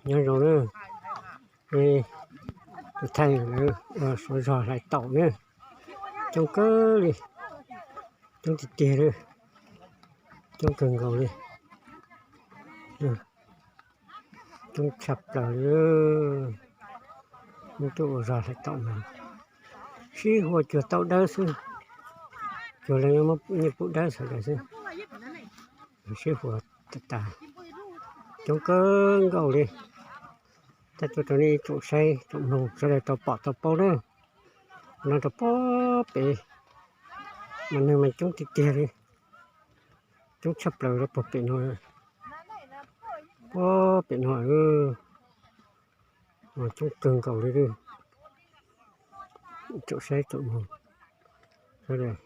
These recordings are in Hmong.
Nyob zoo na, tus thaij lawv ua suav zog hlais taum na, coob kawg li, coob tiag tiag li, coob kawg nkaus li, coob tshaj plaws li. Muab tuaj ua zog hlais taum no, sib huas cuag tau dawb xwb, cuag li muab nyiaj pub dawb sawv daws xwb, sib huas tas tas, coob kawg nkaus li. Thaij tuaj rau nej ib tsoom saib tsoom mloog sawv daws tau pom tau paub na. No rau puag pem mas neeg mas coob tiag tiag li, coob tshaj plaws rau puag pem no, puag pem no, coob kawg nkaus li. Tsoom saib tsoom mloog sawv daws,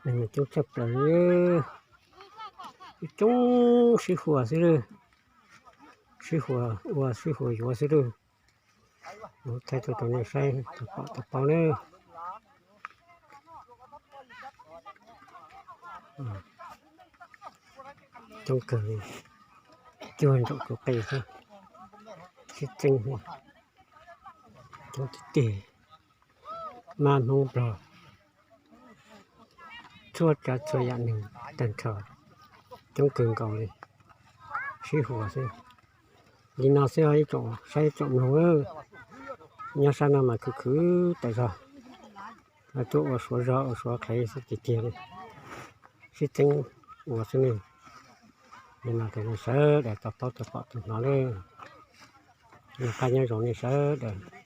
neeg mas coob tshaj plaws li, coob sib huas xwb, sib huas ua sib huas yuav xwb. Thaij tuaj rau nej saib tau pom tau paub na. Coob kawg, cuag ntsaum kuv qe xwb, sib txeeb, coob tiag tiag, mab Hmoob Nplog, txhua tsav txhua yam neeg tag nrho, coob kawg nkaus li, sib huas xwb. Li no xwb os ib tsoom saib tsoom mloog, nyob sab no mas khwv khwv tas zog, tuaj ua suav zog ua suav qhev xwb tiag tiag li, sib txeeb ua xwb ne. Li no rau nej sawv daws tau paub tau pom tau hnov lawm. Noj qab nyob zoo nej sawv daws.